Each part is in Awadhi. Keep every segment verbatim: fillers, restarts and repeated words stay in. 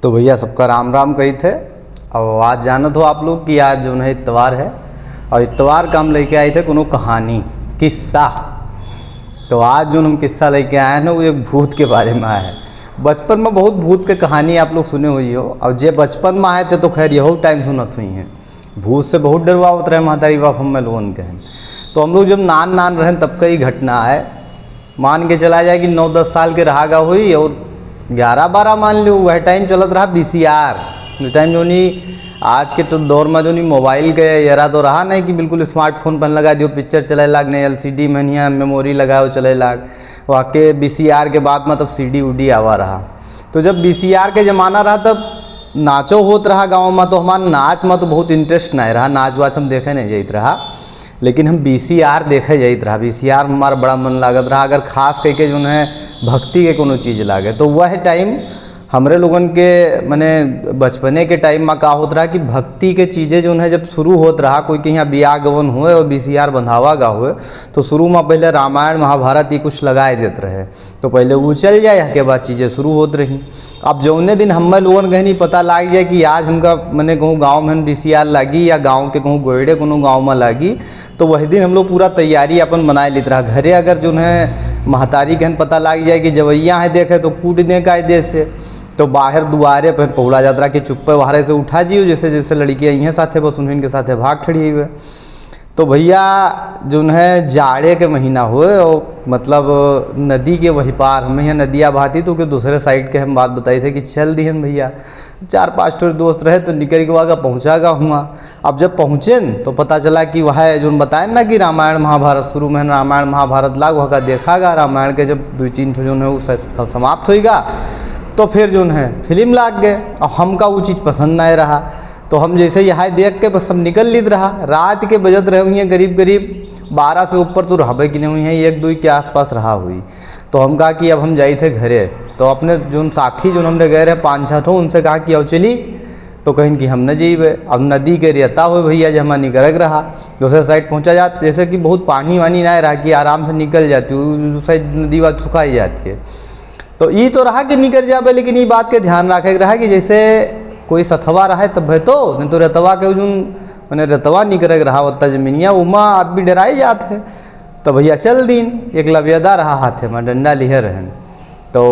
तो भइया, सबका राम राम कहित है। और आज जानत हो आप लोग कि आज जौन है इतवार है, और इतवार का हम लेके आए थे कोनो कहानी, किस्सा। तो आज जौन हम किस्सा लेके आए हैं ना, वो एक भूत के बारे में आए है। बचपन में बहुत भूत के कहानी आप लोग सुने हुई हो, और जे बचपन में आए थे तो खैर यहो टाइम सुनत हुई हैं। भूत से बहुत डरवावत रहे महतारी बाप हमें लोगन के हैं। तो हम लोग जब नान नान रहें तब का ही घटना है। मान के चला जाए कि नौ दस साल के रहा गा हुई और ग्यारह बारह मान लो, वह टाइम चलत रहा वी सी आर। उस टाइम जौनी आज के तो दौर में जौनी मोबाइल के एरा तो रहा नहीं कि बिल्कुल स्मार्टफोन पर लगा दियो, पिक्चर चले लाग, नहीं एल सी डी में हियाँ मेमोरी लगाओ चले लाग। वाके वी सी आर के बाद में तब सी डी उडी आवा रहा। तो जब वी सी आर के ज़माना रहा तब नाचो होत रहा गाँव में, तो हमार नाच में तो बहुत इंटरेस्ट नहीं रहा, नाच वाच हम देखे नहीं जाइत रहा। लेकिन हम वी सी आर देखे जाइत रहा, वी सी आर में हमार बड़ा मन लागत रहा। अगर खास करके जौन है भक्ति के कोनो चीज़ लागे तो वह टाइम हमरे लोगन के, मने, बचपने के टाइम में का होत रहा कि भक्ति के चीज़ें जौन है जब शुरू होत रहा, कोई के यहाँ बियाह गवन हुए और वी सी आर बंधावा गा हुए, तो शुरू में पहले रामायण महाभारत ये कुछ लगाए देत रहे। तो पहले वो चल जाए, के बाद चीज़ें शुरू होत रही। अब जौने दिन हमें लोगन कहनी पता लाग जाए कि आज हमका, मने, कहूँ गाँव में वी सी आर लागी या गाँव के कहूँ गोइड़े कोनो गाँव में लागी, तो वही दिन हम लोग पूरा तैयारी अपन बनाए लेत रहा। घरे अगर जौन है महतारी कहन पता लाग जाए कि जवैया है देखे तो कूट दे कायदे से, तो बाहर दुआरे पर पहुड़ा जात रहा कि चुप्पे बाहरे से उठा जियो, जैसे जैसे लड़की आई हैं साथे बस उन्हीं के साथे भाग खड़ी हुई। तो भइया, जौन है जाड़े के महीना हुए और मतलब नदी के वही पार, हमें यहाँ नदिया बहती तो के दूसरे साइड के हम बात बताई थे कि चल दिहन भइया। चार पाँच ठो दोस्त रहे तो निकल के आगा पहुँचा गा हुआ। अब जब पहुँचेन तो पता चला कि वह जौन बताए ना कि रामायण महाभारत शुरू में है, रामायण महाभारत लाग वह का देखा गा, रामायण के जब दो तीन ठो जौन है वो स-, समाप्त होइगा तो फिर जौन है फिल्म लाग गए। और हमका वो चीज़ पसंद नहीं रहा। तो हम जैसे यहाँ देख के बस सब निकल लीत रहा। रात के बजत रहे हुई हैं करीब करीब बारह से ऊपर तो रहबे की नहीं हुई हैं, एक दो के आसपास रहा हुई। तो हम कहा कि अब हम जाई थे घरे। तो अपने जौन साथी जौन हमरे गए रहे पाँच छः ठो, उनसे कहा कि अब चली, तो कहिन कि हम न जइबे। अब नदी के रेता हुए भइया, जे हमार निकरक रहा, दूसरे साइड पहुँचा जात, जैसे कि बहुत पानी वानी ना रहा कि आराम से निकल जाती, उ साइड नदी वाद सुखाई जाती है। तो ई तो रहा कि निकर जाबे, लेकिन ई बात के ध्यान रखे के रहा कि जैसे कोई सथवा रहे तब है तो, नहीं तो रेतवा के जौन, मने रेतवा निकरे के रहा ओत्ता जमीनिया, उमा आदमी डराई जात है। तो भइया चल दीन, एक लबेदा रहा हाथे में, डंडा लिहे रहन। तो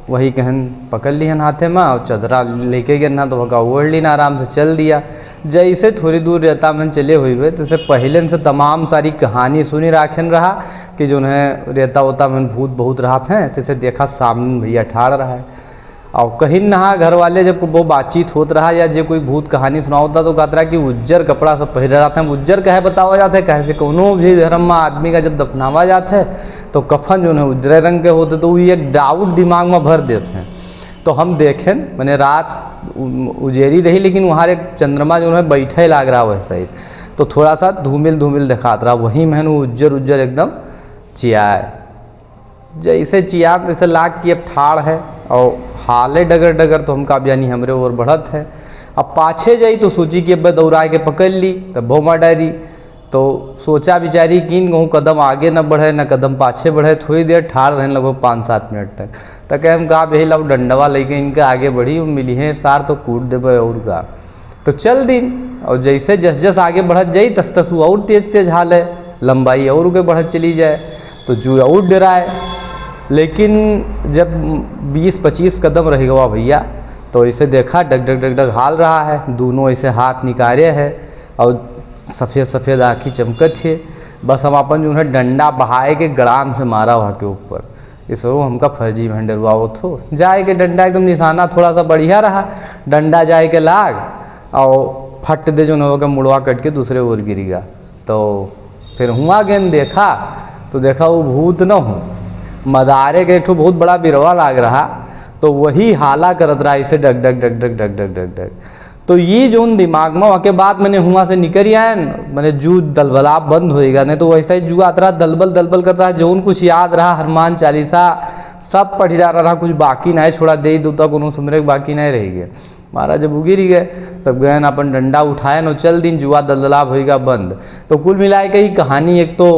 वही कहन पकड़ लिहन हाथे में और चदरा लेके गए ना, तो वका ओढ़ लीन, आराम से चल दिया। जैसे थोड़ी दूर रेता में चले हुई बे, तो से पहले से तमाम सारी कहानी सुनी राखेन रहा कि जौन है रेता ओता में भूत बहुत रहत हैं, तो से देखा सामने भइया ठाड़ रहा है। और कहीं नहा घर वाले जब को वो बातचीत होत रहा या जे कोई भूत कहानी सुनावता तो कहत रहा कि उज्जर कपड़ा सब पहिरे रहत हैं। उज्जर कहे बतावा जात है, कहे से कोनो भी धर्म में आदमी का जब दफनावा जात है तो कफन जौन है उज्जरे रंग के होते, तो वो एक डाउट दिमाग में भर देते हैं। तो हम देखेन, मने रात उ-, उजेरी रही, लेकिन वहाँ एक चंद्रमा जौन है बैठे लाग रहा वैसे ही, तो थोड़ा सा धूमिल धूमिल देखात रहा, वही में वो उज्जर उज्जर एकदम चियाए। जैसे चियान तैसे लाग कि अब ठाड़ है और हाले डगर डगर, तो हमका अब यानी हमरे ओर बढ़त है। अब पाछे जाई तो सोची कि अब दौड़ा के पकड़ ली, तब भोमा डारी। तो सोचा विचारी कि कहूँ कदम आगे न बढ़े न कदम पाछे बढ़े, थोड़ी देर ठाड़ रहन लगभग पाँच सात मिनट तक। तो कहे हम कहा यही लब डंडवा लेके इनके आगे बढ़ी, वो मिली है सार तो कूट देबे और का। तो चल दीन, और जैसे जस जस आगे बढ़त जाई तस तस वो और तेज तेज हाल है, लंबाई और के बढ़त चली जाए, तो जू और डराए। लेकिन जब बीस पच्चीस कदम रह गवा भइया, तो इसे देखा डग डग डग डग हाल रहा है, दोनों ऐसे हाथ निकारे है और सफेद सफेद आँखी चमकत है। बस हम अपन जौन है डंडा बहाए के गड़ाम से मारा वहाँ के ऊपर। इसरो हमका फर्जी में डरवावत हो। जाए के डंडा एकदम निशाना थोड़ा सा बढ़िया रहा, डंडा जाए के लाग और फट दे जौन हो के मुड़वा कट के दूसरे ओर गिरिगा। तो फिर हुआ गेंद देखा तो देखा वो भूत न हो, मदारे के एक ठो बहुत बड़ा बिरवा लाग रहा, तो वही हाला करत रहा इसे डग डग डग डग डग डग डग डग। तो ये जौन दिमाग में, वके बाद मने हुआ से निकल आयन, मने जू दलबलाब बंद होएगा, नहीं तो वैसा ही जुआ अतरा दलबल दलबल करता है। जौन कुछ याद रहा, हनुमान चालीसा सब पढ़ी रहा, रहा, कुछ बाकी नहीं छोड़ा, दे दूता कोनो सुमरे के बाकी नहीं रह गए। महाराज जब उगिर गए, तब गए न अपन डंडा उठाए न चल दिन, जुआ दलदलाब होएगा बंद। तो कुल मिलाए के ही कहानी एक तो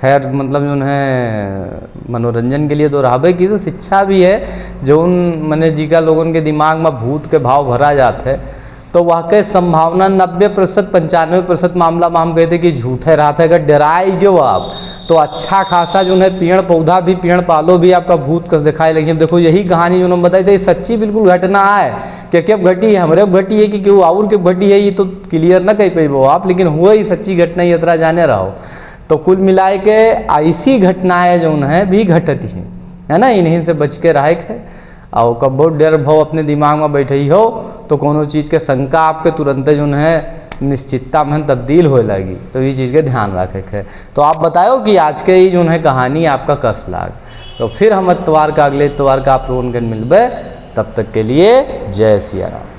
खैर, मतलब, जौन है, मनोरंजन के लिए तो रहबे की, तो शिक्षा भी है। जौन, मने, जिका लोगन के दिमाग में भूत के भाव भरा जात है, तो वह के संभावना नब्बे प्रतिशत, पंचानवे प्रतिशत मामला में हम कहते कि झूठे रहत है। अगर डराए गयो आप, तो अच्छा खासा जौन है, पेड़ पौधा भी, पेड़ पालो भी आपका भूत कस दिखाए लगी। अब देखो, यही कहानी जौन हम बताई थे, ये सच्ची बिल्कुल घटना है। कि के घटी है, हमरे घटी है कि केहू और के घटी है, ये तो clear न कह पेबो आप, लेकिन हुआ ही सच्ची घटना, ये इतना जाने रहो। तो कुल मिलाए के ऐसी घटनाएं जौन है भी घटती हैं, है ना, इन्हीं से बच के रहे के। और कबो डर भाव अपने दिमाग में बैठे ही हो, तो कोनो चीज़ के शंका आपके तुरंते जौन है निश्चितता में तब्दील होए लगी। तो ये चीज़ के ध्यान रखे के। तो आप बताओ कि आज के ये जौन है कहानी आपका कस लाग। तो फिर हम इतवार का, अगले इतवार का आप लोगन के मिलबे। तब तक के लिए जय सिया राम।